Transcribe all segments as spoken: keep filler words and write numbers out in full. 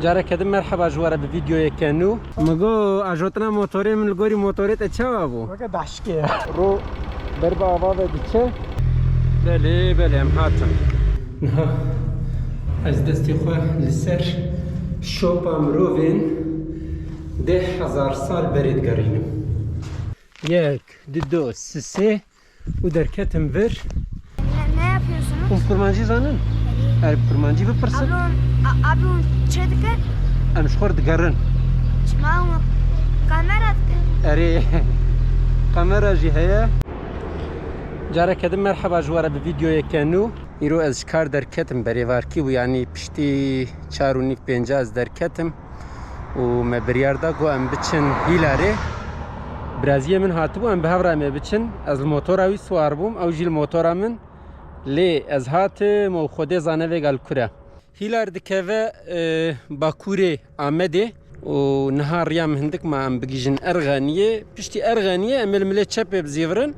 Careke din merheba ji we re bi vîdeoyeke nû. Min got, ajotina motorê min li gorî motorê te çawa bû? Weke daşkê ye. Ro ber bi ava ve diçe. Belê, belê, em hatin. Niha ez destê xwe li ser şopa mirovên deh hezar sal berê digerînim. Yek, du, du, sê, sê û derketim vir. Ne, ne yapıyorsunuz? Hûn kurmancî zanin? Erê. Erê, kurmancî bipirsin. Abi hûn, a-, abi hûn çi dikin? Em ji xwe re digerin. Çima hûn kamera dikin? Erê, kamera jî heye. Careke din merheba ji we re bi vîdeoyeke nû. Îro ez ji kar derketim, berêvarkî bû, yanî piştî çar û nîv pênca ez derketim û me biryar da ku em biçin Hîlarê. Biraziyê min hatibû, em bi hev re em ê biçin. Ez li motora wî siwar bûm, ew jî li motora min. Lê ez hatim û Xwedê zane vêga li kur e. Hîlar dikeve, e, bakurê Amedê û niha riya min hindik ma em bigihîjin Erxeniyê. Piştî Erxeniyê em ê li milê çepê bizîvirin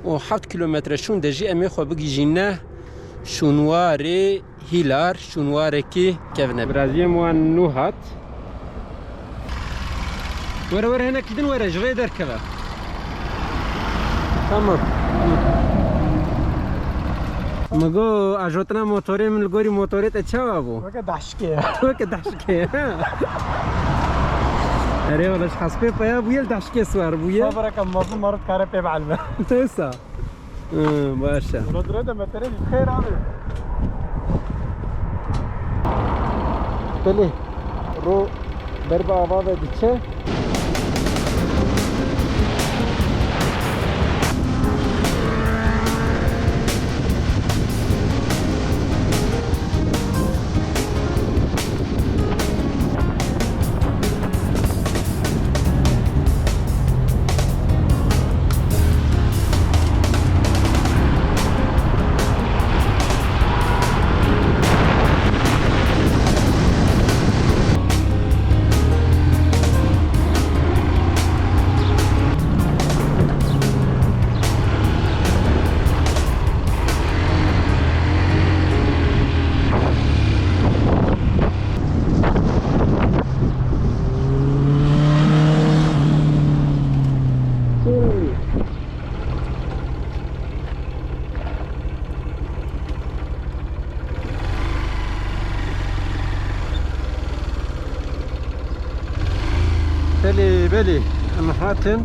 û heft kîlometre şûnde jî em ê xwe bigihîjîne şûnwarê Hîlar, şûnwarekî kevne. Biraziyê min wan nû hat. Were, were, hinekî din were, ji rê derkeve. Tamam. Min got, ajotina motorê min li gorî motorê te çawa bû? Weke daşkê ye. Weke daşkê ye. Erê wele, ji hespê peya bûye, li daşkê siwar bûye. Sabireke mezin meriv kare pê bielime. Têsa. Hı, baş e. Wala dire de metere xêr abi. Belê. Ro ber bi ava ve diçe. Belê, belê, em hatin.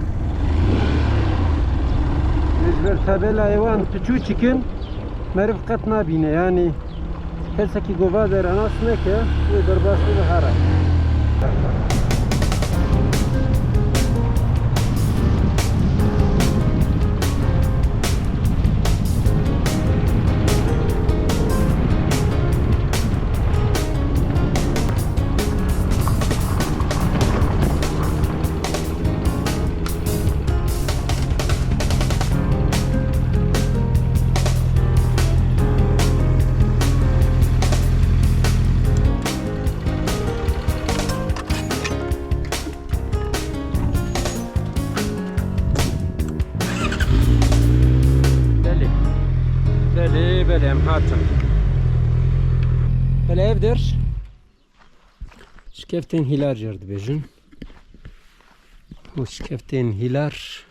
Ji ber tabelayê wan piçûçik in, meriv qet nabîne, yanî kesekî gova derenas neke, wê derbas bibe here. Belê. Belê, belê, em hatin. Belê, ev der. Şikeftên Hîlar jê re dibêjin. Û şikeftên Hîlar,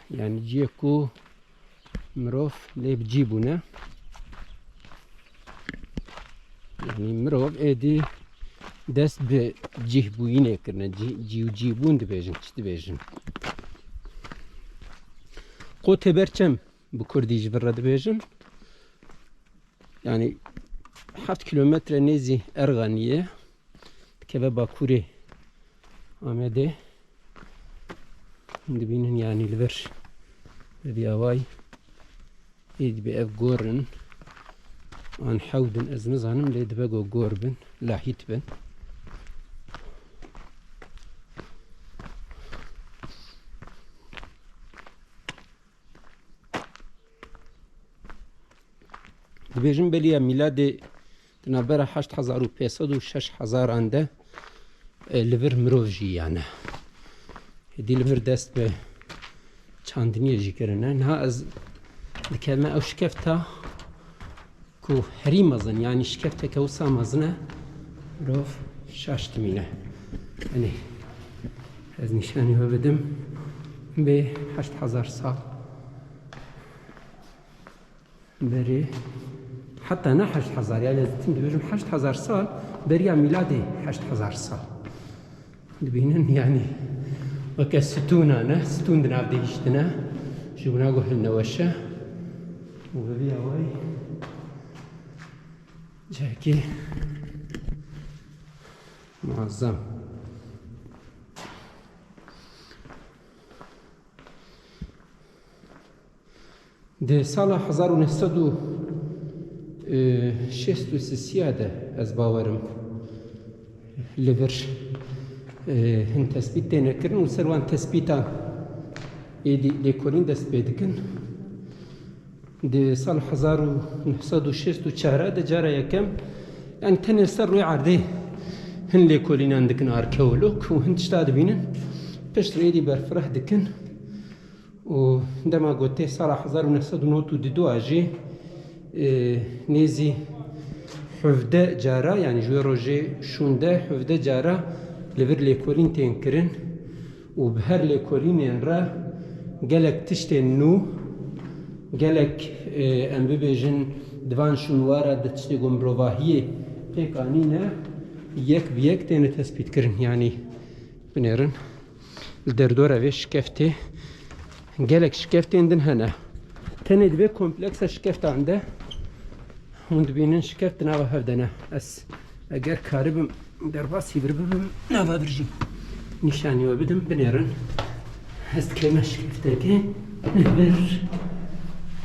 yanî cihê ku mirov lê bi cî bûne. Yanî mirov êdî dest bi cîhbûyînê kirine. Cî, cî û cîbûn dibêjin, çi dibêjin? Qotê berçem bi kurdî ji vir re dibêjin. Yanî heft kîlometre nêzî Erxeniyê, dikeve bakurê Amedê. Dibînin, yanî li vir bi vî awayî ê dibê ev gor in an hewd in, ez nizanim, lê dibe ku gor bin, lahît bin. Dibêjin beriya mîladê di navbera heşt hezar û pênc sed û şeş hezaran de, e, li vir mirov jiyane. Êdî li vir dest bi çandiniyê jî kirine. Niha ez dikevime ew şikefta ku herî mezin, yanî şikefteke wisa mezin e, Mirov şaş dimîne. Yanî ez nîşanî we bidim. Bê heşt hezar sal berê, heta ne heşt hezar, yani ez tim dibêjim heşt hezar sal, beriya mîladê heşt hezar sal. Dibînin, yani weke stûna ne, stûn di nav de hiştine, ji wina got hilneweşe. Û bi vî awayî cihekî muazzam. Di sala hezar û neh sed û şêst û sisiya de, ez bawerim, li vir, e, hin tespît têne kirin û ser wan tespîtan êdî lêkolîn dest pê dikin. Di sal hezar û neh sed û şêst û çar de cara yekem, yani tenê ser rûyê erdê hin lêkolînan dikin arkeolog û hin tişta dibînin. Piştre êdî berfireh dikin. Û dema ku tê sala hezar û neh sed û nod û du a jî, e, nêzî hevdeh cara, yani ji wê rojê şûnde hevdeh cara li vir lêkolîn tên kirin û bi her lêkolînên re gelek tiştên nû, gelek, e, em bibêjin di van şûnwara de tiştê ku mirovahiyê pêk anîne, yek bi yek têne tespîtkirin. Yani binêrin. Li derdora vê şikeftê gelek şikeftên din hene. Tenê di vê kompleksa şikeftan de hûn dibînin şikeft di nava hev de ne. Ez eger karibim derbasî vir bibim, nava vir jî nîşanî we bidim, binêrin. Ez dikevime şikeftekê li vir.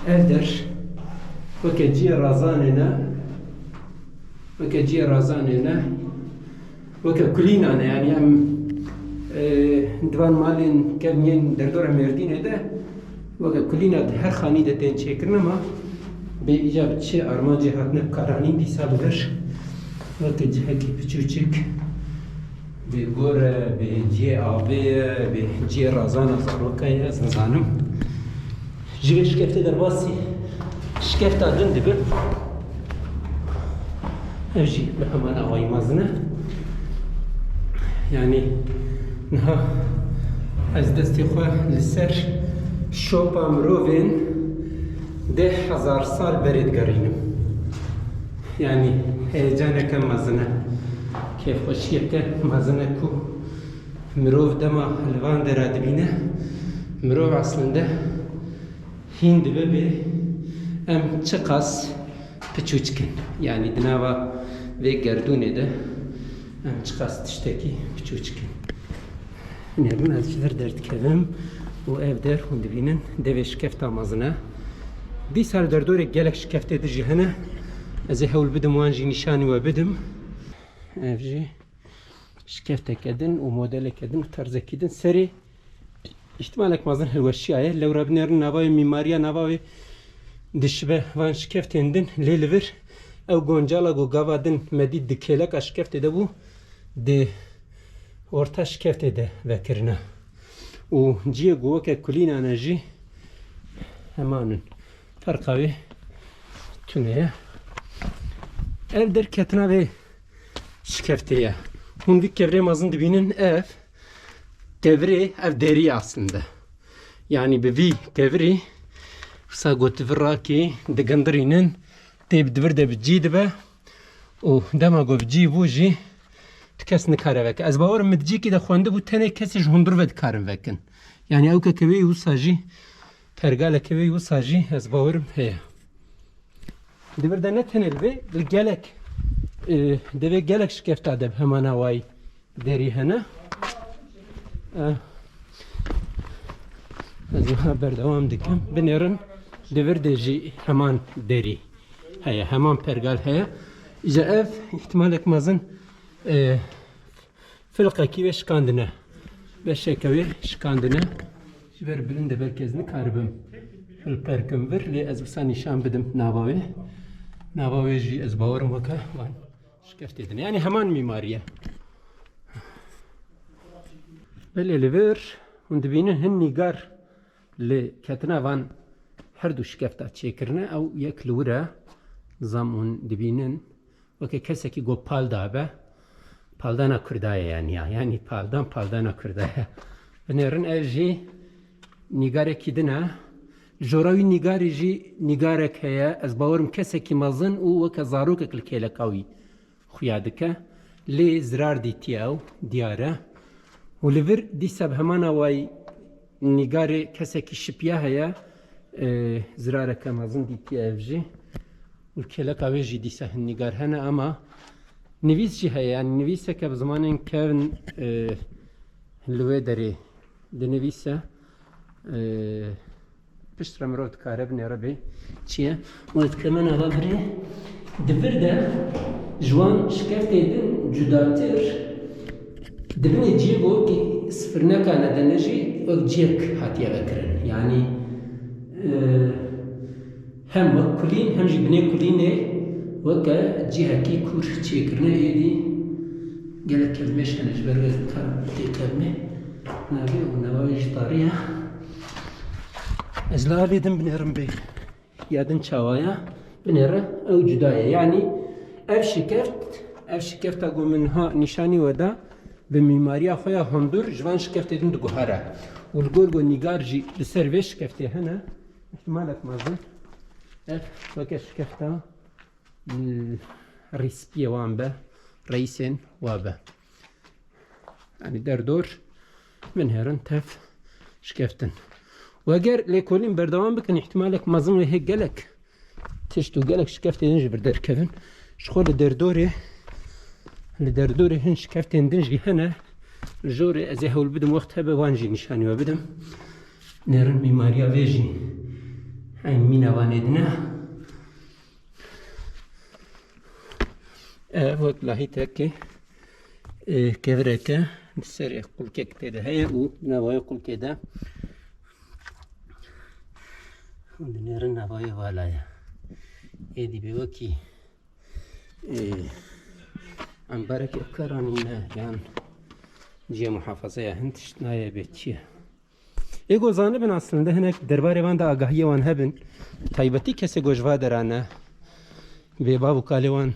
Ev der weke cihê razanê ne. Weke cihê razanê ne. Weke kulîna ne, yani em, e, di van malên kevn yên derdora Mêrdînê de weke kulîna di her xanî de tên çêkirin, ama bê îca bi çi armancê hatine bikaranîn dîsa li vir weke cihekî piçûçik, bê gor e, bê cihê avê ye, bê cihê razana zaroka ye, ez nizanim. Ji vê şikeftê derbasî şikefta din dibin. Ev jî bi heman awayî mezin e. Yanî niha ez destê xwe li ser şopa mirovên deh hezar sal berê digerînim. Yanî heyecaneke mezin e. Kêfxweşiyeke mezin e ku mirov dema li van dera dibîne, mirov eslinde hîn dibe bê em çiqas piçûçik in. Yanî di nava vê gerdûnê de em çiqas tiştekî piçûçik in. Binêrin, ez ji vir derdikevim û ev der hûn dibînin devê şikefta mezin e. Dîsa li derdorê gelek şikeftê din jî hene. Ez ê hewl bidim wan jî nîşanî we bidim. Ev jî şikefteke din û modeleke din û terzekî din. Serê îhtimalek mezin hilweşiyaye. Lewra binêrin nava wê mîmariya nava wê dişibe van şikeftên din. Lê li vir ew goncala ku gava din me dît di kêleka şikeftê de bû, di orta şikeftê de vekirine. Û ciyê ku weke kulînan e jî heman in. Ferqa wê tune ye. Ev derketina vê şikeftê ye. Hûn vî kevirê mezin dibînin, ev kevirê, ev derî aslinde. Yanî bi vî kevirî wisa gotivirakî digindirînin, tê bi divir de bi cî dibe û dema ku bi cî bû jî tu kes nikare veke. Ez bawerim min di cîkî de xwendibû, tenê kesê ji hundir ve dikarin vekin. Yanî ew keke wê wisa jî, pergaleke wê wisa jî ez bawerim heye. Di vir de ne tenê li vê, li gelek, e, devê gelek şikefta de bi heman awayî derî hene. E, ez niha berdewam dikim. Binêrin di vir de jî heman derî heye, heman pergal heye. Îca ev îhtimalek mezin, e, filqekî wê şikandine. Beşeke wê şikandine. Ji ber bilind e, belkî ez nikaribim hilperkim vir, lê ez wisa nîşan bidim nava wê. Nava wê jî ez bawerim weke van şikeftê din e. Yanî heman mîmarî ye. Belê li vir hûn dibînin hin nîgar li ketina van her du şikefta çêkirine. Ew yek li wir e, nizam hûn dibînin. Weke kesekî ku pal dabe, Paldana Kurda ye yani ya. Yani paldan paldana Kurda ye. Binêrin ev jî nîgarekî din e. Jora wî nîgarî jî nîgarek heye. Ez bawerim kesekî mezin û weke zarokek li kêleka wî xuya dike. Lê zirar dîtiye ew, diyar e. Û li vir dîsa bi heman awayî nîgarê kesekî şipiya heye. E, zirareke mezin dîtiye ev jî. Û li kêleka wê jî dîsa hin nîgar hene, ama nivîs jî heye. Yani nivîseke bi zimanên kevn, e, li wê derê dinivîse. E, piştre mirov dikare binêre bê çi ye. Û dikeme nava birê. Di vir de ji wan şikeftê din cudatir, di binê cihê wekî sifirneka nedene jî wek cihek hatiye vekirin. Yani, e, hem wek kulîn hem jî binê kulînê weke cihekî kûr çêkirine, êdî gelek kevmêş hene ji ber wê kar têkevmê. Navê û nava wê jî tarî ye. Ez li alî din binêrim bê. Ya din çawa ye? Binêre ew cuda ye. Yani ev şikeft, ev şikefta ku min ha nîşanî we da, bi mîmariya xwe ya hundur ji van şikeftê din diguhere. Û li gor ku nîgar jî li ser vê şikeftê hene, ihtimalek mezin ev weke şikefta, mm, rîspiyê wan be, reîsên wa be. Yani derdor binêrin tev şikeftin. Û eger lêkolîn berdewam bikin, ihtimalek mezin wê hê gelek tişt û gelek şikeftên din jî vir derkevin. Ji xwe li derdorê, li derdorê hin şikeftên din jî hene. Li jorê ez ê hewl bidim, wext hebe wan jî nîşanî we bidim. Nêrin mîmariya vê jî eyn mîna vanê din e. Ev wek lahîtekê, e, kevireke li serê qulkek tê de heye û navayê qulkê de hûn dinêrin navayê vala ye. Êdî bê wekî, e, embareke karanîne yan cihê muhafaza ya hin tişt nayê bê çi ye. Ê ku zanibin aslinde hinek derbarê wan de agahiyê wan hebin. Taybetî kesê ku ji va derane, vê bav û kalê wan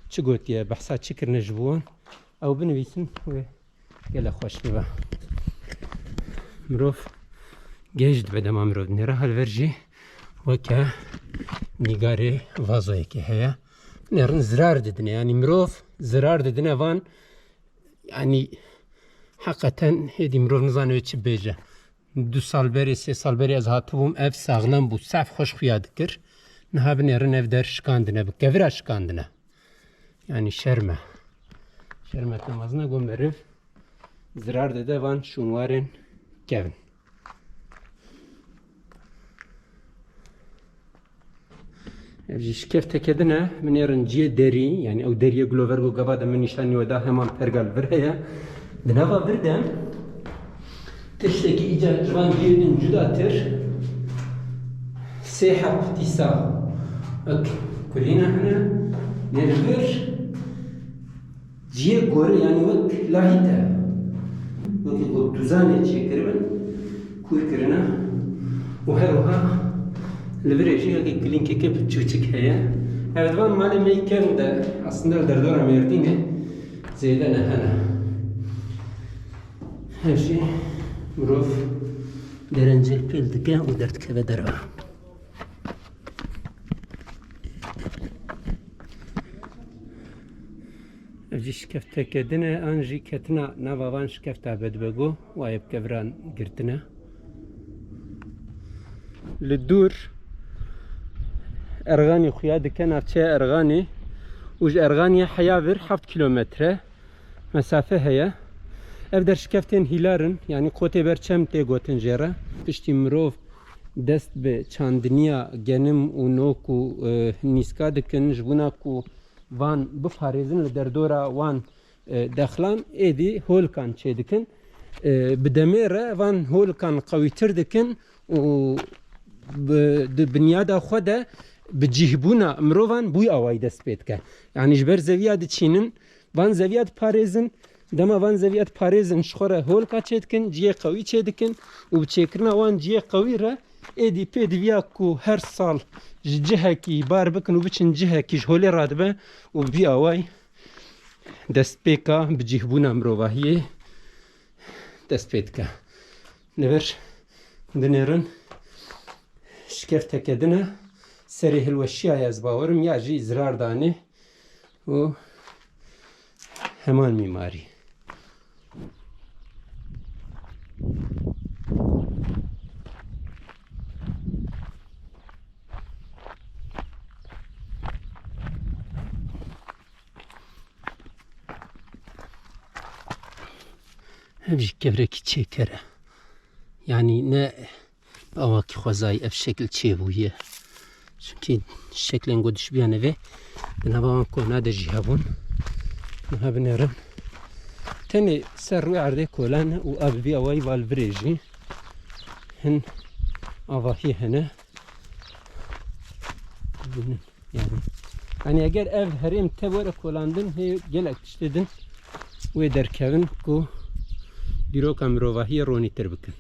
çi gotiye, behsa çi kirine ji bo wan, ew binivîsin, wê gelek xweş bibe. Mirov gêj dibe dema mirov dinêre, hal ver jî weke nîgarê vazoyekê heye. Nêrin zirar didine, yani mirov zirar didine van. Yani heqeten hêdî mirov nizane wê çi bêje. Du sal berê, sê sal berê ez hatibûm, ev saxlem bû, saf xweş xuya dikir. Niha binêrin ev der şikandine, bi kevira şikandine. Yani şerm e. Şermeke mezin e ku meriv zirar dide van şûnwarên kevin. Ev jî şikefteke din e, binêrin cihê derî, yani ew deriyê gulover ku gava de min nîşanî we da, heman perga li vir heye. Di nava vir de tiştekî îcar ji van cihê din cudatir, sê heb dîsa wek kulîna hene, lê li vir cihê gore, yani wek lahît e. Wekî ku duzanê çêkiribin, kûr kirine û her wiha li virê jî wekî kulînkeke piçûçik heye. Ev di van malê me yê kevn de, aslında li derdora Mêrdînê zêde ne hene. Her jî mirov derencê pêl dike û derdikeve derve. Ev jî şikefteke din e, an jî ketina nava van şikefta be dibe ku wayê bi keviran girtine. Li dûr Erxanî xuya dike, navçeya Erxanî, û ji Erxaniyê heya vir heft kîlometre mesafe heye. Ev der şikeftên hîlar in, yanî kotê ber çem tê gotin jê re. Piştî mirov dest bi çandiniya genim û nok û, e, nîska dikin, ji bona ku van biparêzin, li derdora wan, e, dexlan êdî holikan çêdikin. E, bi demê re van holikan qewîtir dikin û bi, di binyada xwe de bi cihbûna mirovan bûy awayî dest pê dike. Yanî ji ber zeviya diçînin, van zeviya diparêzin, dema van zeviya diparêzin, ji xwe re holika çêdikin, cihê qewî çêdikin û bi çêkirina wan cihê qewî re êdî pêdiviya ku her sal ji cihekî bar bikin û biçin cihekî ji holê radibe û bi vî awayî destpêka bicîhbûna mirovahiyê dest pê dike. Li vir dinêrin şikefteke din e, serê hilweşiyaye ez bawerim ya jî zirar danê û heman mîmarî. Ev jî kevrekî çêker e. Yanî ne awakî xwezayî ev şekil çêbûye. Çimkî şeklên ku dişibiyane vê di nava wan kona de jî hebûn. Niha binêrin. Tenê ser rûyê erdê kolan e û ev bi vî awayî va li virê jî hin avahiyê hene. Bibînin. Yani, yani eger ev herêm tev were kolandin, hê gelek tiştê din wê derkevin ku dîroka mirovahiyê ronîtir bikin.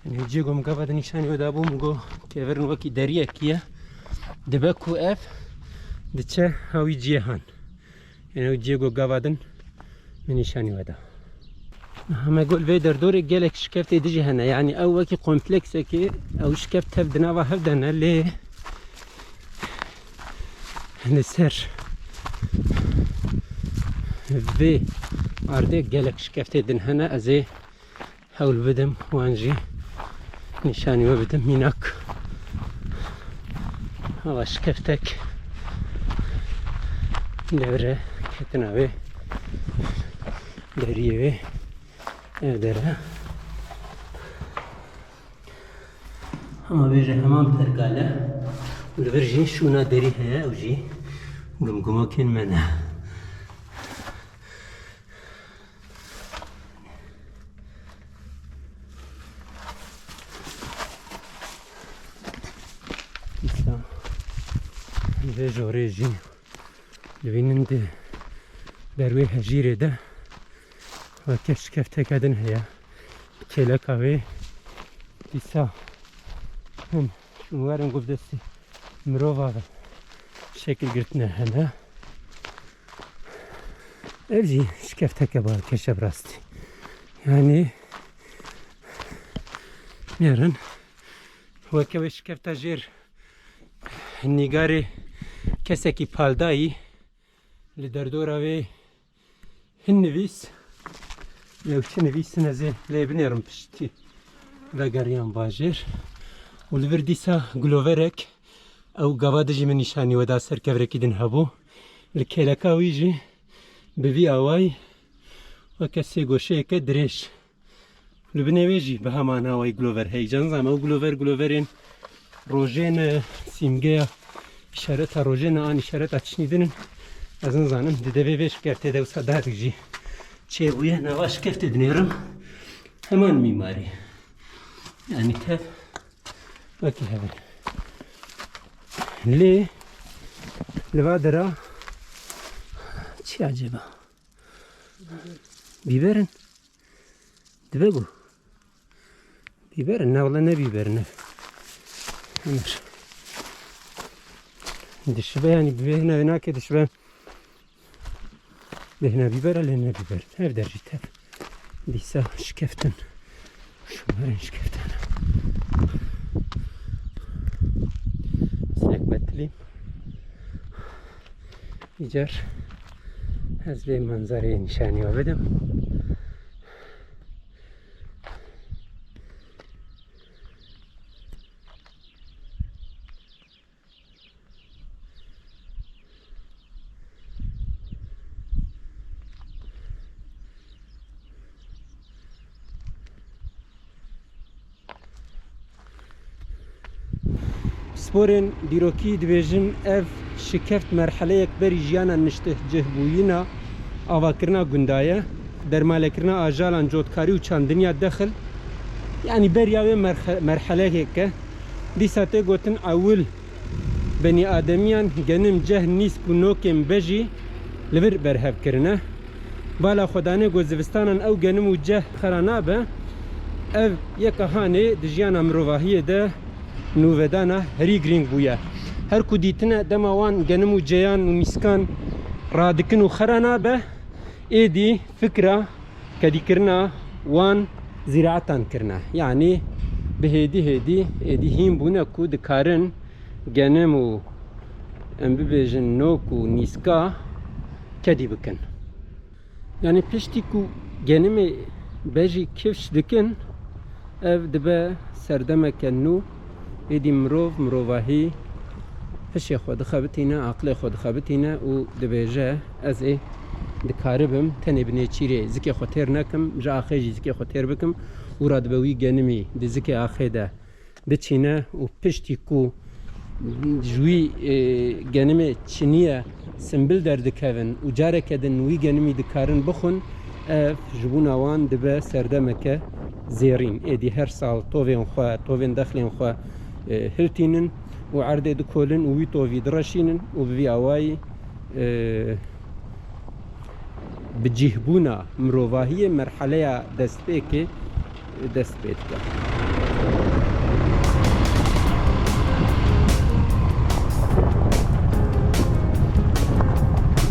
Yanî cihê ku min gava di nîşanî we dabû, min got kevirin wekî deriyekî ye. Dibe ku ev diçe hawî cihê han. Yanî ew cihê ku gava din min nîşanî we da. Niha me got li vê derdorê gelek şikeftê dijî hene. Yanî ew wekî kompleksekê, ew şikeft tev di nava hev de ne, lê li ser vê ardê gelek şikeftê din hene. Ez ê hewl bidim wan jî nîşanî we bidim. Mînak, hava şikeftek li vir e, ketina wê deriyê wê ev der e. Hema bêje heman pergal e. Li vir jî şûna derî heye, ew jî gimgimokên me ne. Dîsa vê jorê jî dibînin di ber wê hejîrê de weke şikefteke din heye. Kêleka wê dîsa hin şûnwarên ku bi destê mirova ve şekil girtine hene. Ev jî şikefteke balkêş e bi rastî. Yanî nêrin weke wê şikefta jêr nîgarê kesekî paldayî li derdora wê hin nivîs. Ew çi nivîs in ez ê lê binêrim piştî vegeriyan bajêr. Û li vir dîsa guloverek ew gava dijî min nîşanî we da ser kevrekî din hebû. Li kêleka wî jî bi vî awayî weke sêgoşeyeke dirêj. Li binê wê jî bi heman awayî gulover heye. Can zam ew gulover, guloverên rojê ne, sîmgeya, îşareta rojê ne, an îşareta tiştî din in. Ez nizanim, di devê vê şikeftê de wisa dadik jî çêbûye. Nava şikeftê dinêrim. Heman mîmarî. Yanî tev wekî hev in. Lê li va dera çi acaba? Bîber in? Dibe ku bîber in? Ne, wele ne bîber in, ne. Emir. Dişibe, yanî bi bêhna wê nake dişibe. Bêhna bîber e, lê ne bîber in. Ev der jî tev. Dîsa şikeftin. Şûnwarên şikeftane. Sinek betilî. Îcar ez vê manzareyê nîşanî we bidim. Pisporên dîrokî dibêjin, ev şikeft merheleyek berî jiyana niştecihbûyîna avakirina gunda ye. Dermalekirina ajalan, cotkarî û çandiniya dexil, yanî beriya wê merxe-, merheleyek e. Dîsa tê gotin ewil benîademiyan genim, ceh, nîsk û nokên bejî li vir berhev kirine. Bala xwedanê ku zivistanan ew genim û ceh xera nabe, ev yeka hanê di jiyana mirovahiyê de nûvedana herî girîng bûye. Her ku dîtine dema wan genim û ceyan û nîskan radikin û xera nabe, êdî fikra kedîkirina wan zîraetan kirine. Yanî bi hêdî hêdî êdî hîn bûne ku dikarin genim û, em bibêjin, nok û nîska kedî bikin. Yanî piştî ku genimê bejî kifş dikin, ev dibe serdemeke nû. Êdî mirov, mirovahî hişê xwe dixebitîne, aqilê xwe dixebitîne û dibêje, ez ê dikaribim tenê bi nêçîrê zikê xwe têr nekim, ji axê jî zikê xwe têr bikim û radibe wî genimî di zikê axê de diçîne û piştî ku ji wî, e, genimê çiniye simbil derdikevin û careke din wî genimî dikarin bixwin, ev ji bona wan dibe serdemeke zêrîn. Êdî her sal tovên xwe, tovên dexlên xwe, e, hiltînin û erdê dikolin û wî tovî direşînin û bi vî awayî, e, bi cîhbûna mirovahiyê merheleya destpêkê dest pê dike.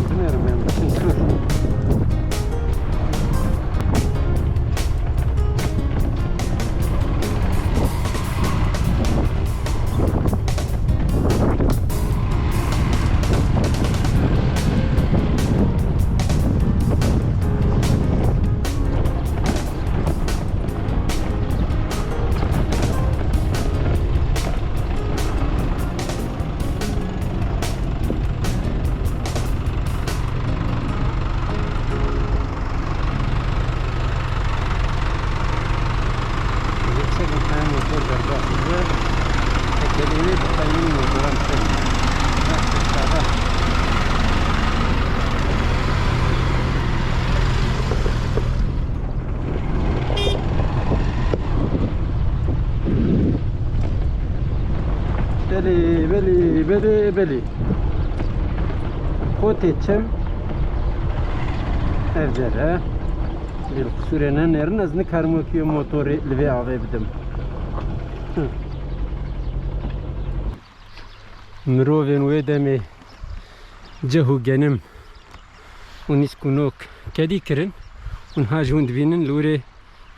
Binêrim em biçin kir. Yüksek bir tane motor berbat. Tekerleği bir tane motor. Belê, belê, belê, belê. Kotê çem ev der e. Lê qisûrê nenêrin, ez nikarim wekî motorê li vê avê bidim. Hı. Mirovên wê demê ceh û genim û nîsk û nok kedî kirin û niha ji hûn dibînin li wirê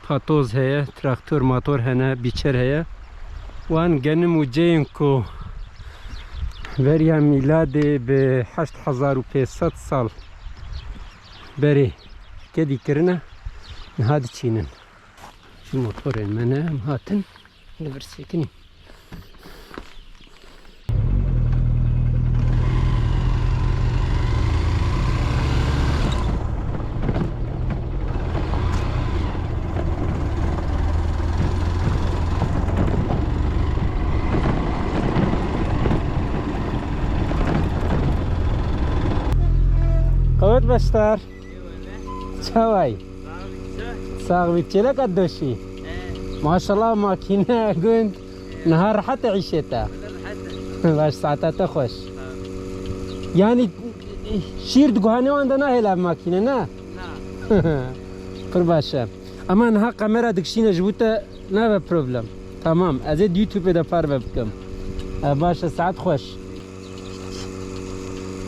patoz heye, traktor mator hene, bîçer heye. Wan genim û ceyên ku beriya mîladê bi heşt hezar û pênc sed sal berê kedî kirine, niha diçînin. Ji motorên me ne, em hatin li vir sekinî. Qewet beşdar. Çaway? Sax bî, çêleka doşî. Maşallah, makîne gund. Niha rehet e îşê te. Baş, saeta te xweş. Yanî şîr di guhanê wan de nahêle ev makîne, ne? Pir baş e. Ama niha kamera dikişîne ji bo te nabe problem. Tamam, ez ê di YouTube de parve bikim. E, baş e, saet xweş.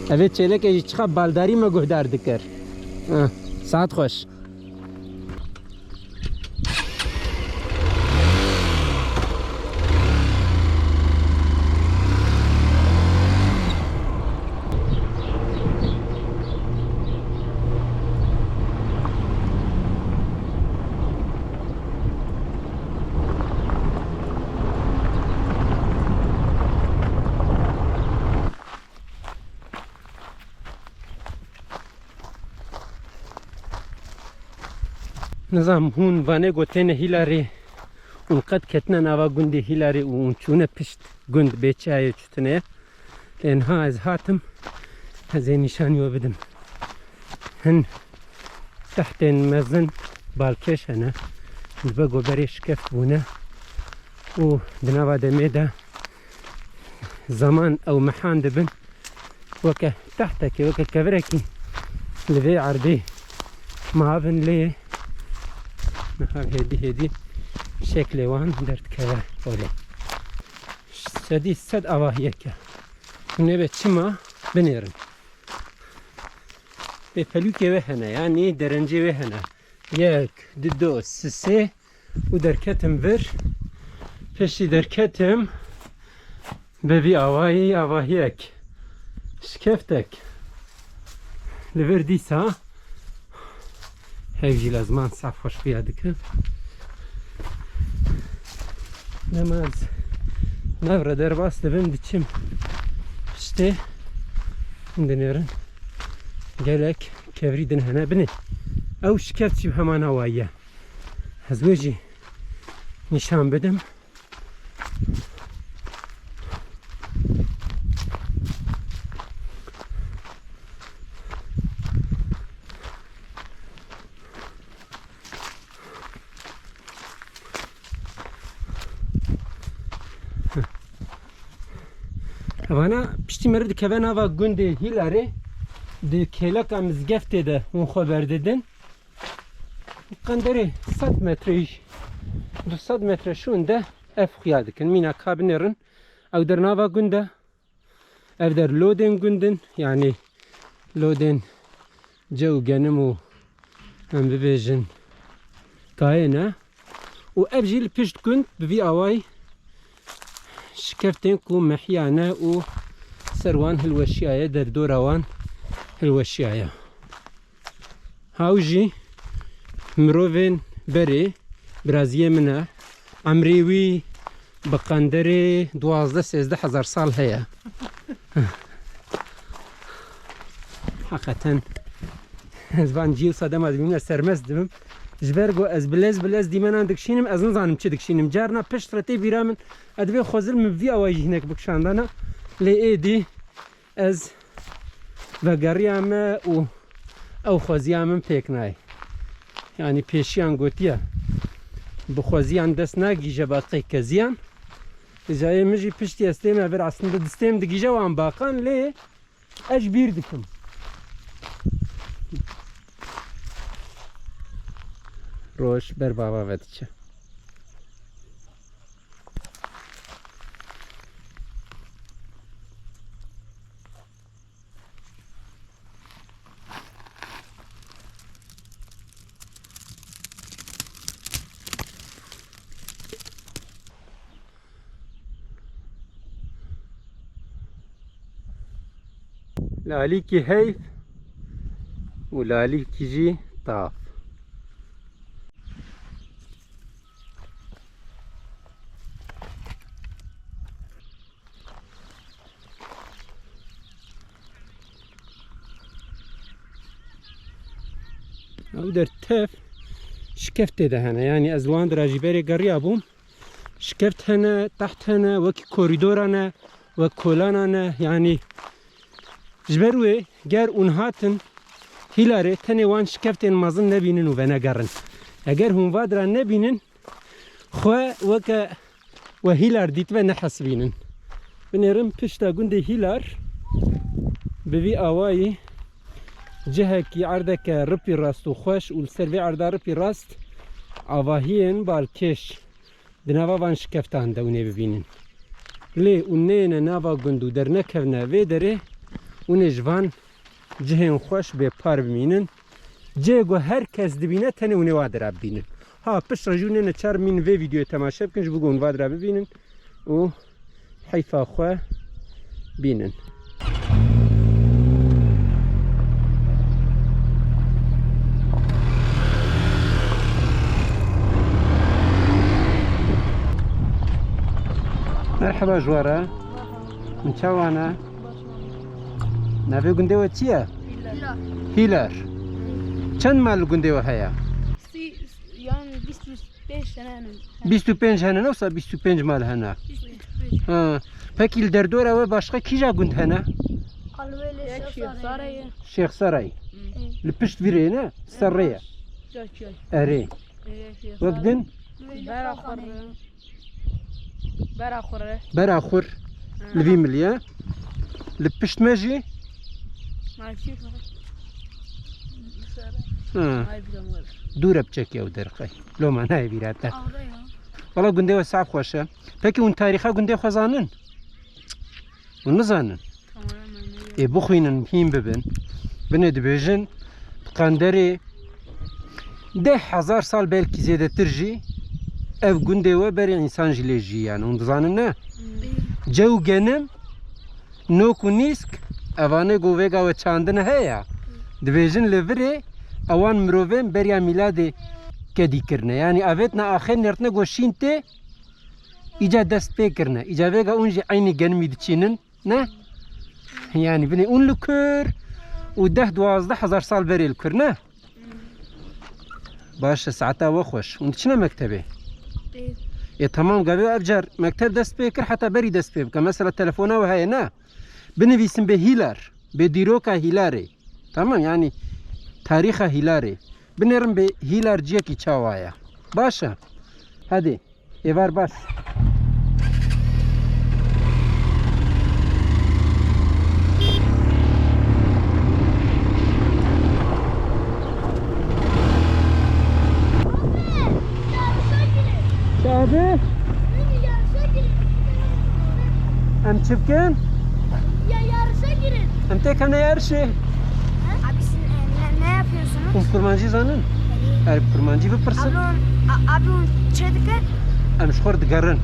Evê çêlekê jî çiqa baldarî me guhdar dikir. Eh, saet xweş. Nizam hûn vanê gotêne hîla rê Hûn qet ketine nava gundê Hîlarê û hûn çûne pişt gund bê çiyayê çûtine. Lê niha ez hatim, ez ê nîşanî we bidim. Hin tehtên mezin balkêş hene. Ji ber ku berê şikeft bûne û di nava demê de zeman ew mehan dibin. Weke tehtekê, weke kevirekî li vê erdê mabin lê niha hêdî hêdî şeklê wan derdikeve holê. Sedî sed avahiyeke. Hûn ê çima binêrin. Pêpelûkê wê hene, yanî derencê wê hene. Yek, du, do, sisê û derketim vir. Piştî derketim bi vî awayî avahiyek. Şikeftek. Li vir dîsa hev jî lezman saf xweş xuya dike. Dema ez nav re derbas dibim diçim piştê dinêrin gelek kevrî din hene binê. Ew şikeft jî bi heman awayî ye. Ez wê jî nîşan bidim. Evana piştî meriv dikeve nava gundê Hîlarê, di kêleka mizgeftê de hûn xwe berdidin. Qenderê sed metre, du sed metre şûn de ev xuya dikin. Mîna ka binêrin, ew der nava gund e. Ev der lodên gund in, yanî lodên ce û genim û em bibêjin kayê ne. Û ev jî li pişt gund bi vî awayî şikeftên ku mehiyane û ser wan hilweşiyaye, derdora wan hilweşiyaye. Haw jî mirovên berê, biraziyê min e. Emrê wî bi qenderê duwazdeh sêzdeh hezar sal heye. Heqeten ez van cî wisa dema dibîne sermest dibim. Ji ber ku ez bilez bilez dîmenan dikişînim, ez nizanim çi dikişînim. Carna pişt re tê bîra min, ez divê xwezil min vî awayî jî hinek bikişandana. Lê êdî ez vegeriyame û ew xweziya min pêk nayê. Yanî pêşiyan gotiye, bi xweziyan dest nagîje ba qey keziyan. Cayê min jî piştî ez têm vir, aslında distêm digîje wan baqan, lê ez ji bîr dikim. Roj ber bava ve diçe. Lalîkî heyv û lalîkî jî tav. Ew der tev şikeftê de hene. Yanî ez li wan dira jî berê geriya bûm. Şikeft hene, teht hene, wekî korîdora ne, wek kolana ne. Yanî ji ber wê ger hûn hatin Hîlarê tenê wan şikeftên mezin nebînin û venegerin. Eger hûn va dira nebînin, xwe weke we Hîlar dîtve nehesibînin. Binêrin pişta gundê Hîlar bi vî awayî cihekî, erdeke ripî rast û xweş û li ser vê erda ripî rast avahiyên balkêş di nava van şikeftan de hûn ê bibînin. Lê hûn neyêne nava gund û dernekevne vê derê, hûn ê ji van cihên xweş bê par bimînin. Cihê ku her kes dibîne, tenê hûn ê wa dira bibînin. Ha, piştre jî hûn ê neçar bimînin vê vîdyoyê temaşe bikin, ji bo ku hûn va dira bibînin û heyfa xwe bînin. Merheba ji we re. Min çawa ne? Navê gundê we çi ye? Hîler. Hîler. Çend mal li gundê we heye? Sî, yan bîst û Pênc sene ne. Bîst û pênc hene, ne wisa bîst û pênc mal hene. Bîst û pênc. Ha. Pekî li derdora we başqa kîja gund hene? Alwêlê, Şêx Sarayê. Şêx Sarayê. Hı. Li pişt vî rê ne? Serrê ye. Çay, çay. Erê. Erê, Şêx Wek Sarayê. Din? Bera xwe re. Bera xwe re. Bera xwe re. Hı. Li vî milî ye. Li pişt me jî? Ay, Şêx Sarayê. Ha. Ay, bir de var. Dûre biçek ew derqey. Loma nayê bîra te. Avre ya. Wala gundê we saf xweş e. Pekî hûn tarîxa gundê xwe zanin? Hûn nizanin? Tamam, anladım. Ê bixwînin, hîn bibin. Binê dibêjin, bi qenderê deh hezar sal belkî zêdetir jî ev gundê we berê însan jî lê jî, yani hûn dizanin ne? Hmm. Cew genim, nok û nîsk, evanê ku vêga we çandine heye. Dibêjin li virê ewan mirovên beriya mîladê kedî kirine. Yani avêtine axê nêrtine ku şîn tê, îca dest pê kirine. Îca vêga hûn jî eynî genimî diçînin, ne? Yani binê hûn li kur û deh duwazdeh hezar sal berê li kur, ne? Baş e, saeta we xweş. Hûn diçine mektebê? Ê. Ê, temam, gavê ev car mekteb dest pê kir, heta berî dest pê bike. Mesela telefona we heye, ne? Binivîsin bê Hîlar, bê dîroka Hîlarê. Tamam, yani tarîxa Hîlarê. Binêrin bê Hîlar ciyekî çawa ye. Baş e. Hadi. Êvar bas. Çi abi? Em çi bikin? Ya yarışa girin. Em têkevne yarişê. Abi siz, e, ne, ne yapıyorsunuz? Hûn kurmancî zanin? Erê, bi kurmancî bipirsin. Abi hûn, a-, abi hûn çi dikin? Em ji xwe re digerin.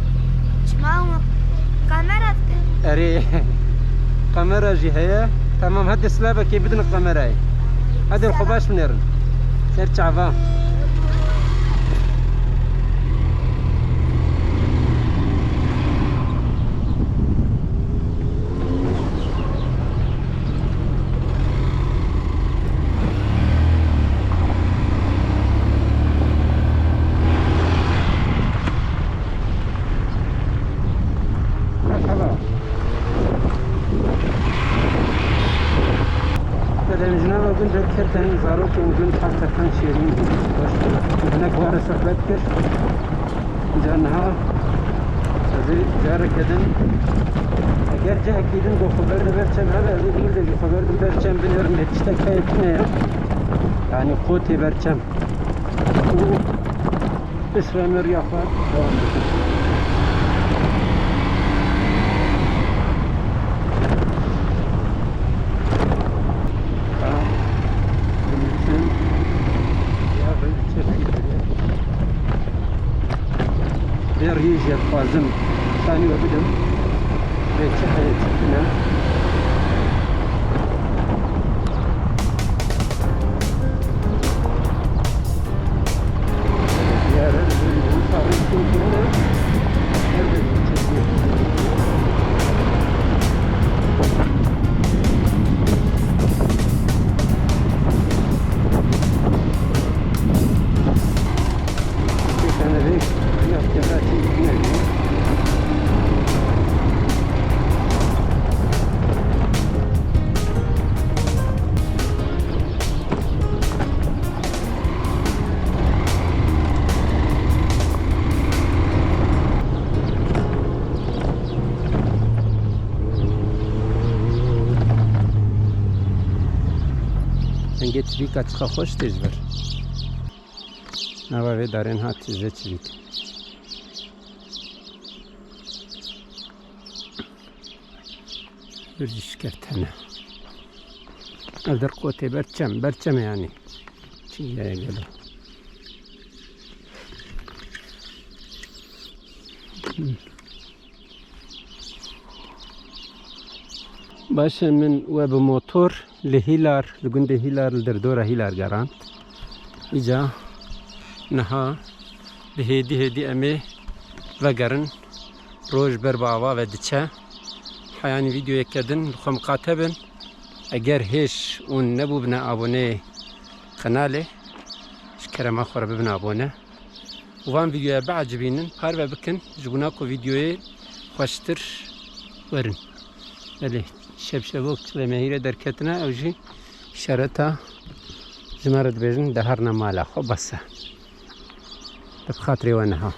Çima hûn kamera dikin? Erê, kamera jî heye. Tamam, hadi silabekê bidin kamerayê. Hadi xwe baş binêrin. Ser çava. Merhaba. Belê, ji nava gund derketin, zarokên gund heta kan şêrîn. Baş, hinek ware sohbet kir. Ca niha ez ê careke din, eger cihekî din ku xwe berdim ber çem hebe, ez ê dûr de jî xwe berdim ber çem, binêrim lê tiştek heye tune ye. Yanî qotê ber çem. Û piştre me riya xwe dewam bikin. Ha, binivîsin. Ya, ben çekeyim. Vê riyê jî dixwazim şanî we bidim. Vê çi heye, çi tune. Diyare, Rûsya rê çêkirine. Her de çekiyor. Rengê çivîka çiqa xweş tê ji vir. Nava vê darên hat ji çivîk. Vir jî şikert hene. Ev der qotê ber çem, ber çem e yanî. Çi ye gelo? Hmm. Baş e, min we bi motor li Hîlar, li gundê Hîlar, li derdora Hîlar gerand. Îca niha bi hêdî hêdî em ê vegerin. Roj ber bi ava ve diçe. Heyanî vîdeoyeke din bi xwe miqate bin. Eger hêj hûn nebûbine aboneyê qenalê, ji kerema xwe re bibin abone. û van vîdyoya biecibînin, parve bikin, ji bona ku vîdyoyê xweştir werin. Belê, şevşevok çilê mehîrê derketine, ew jî îşareta ji me re dibêjin, de herine mala xwe, bes e. Di bi xatirê we niha.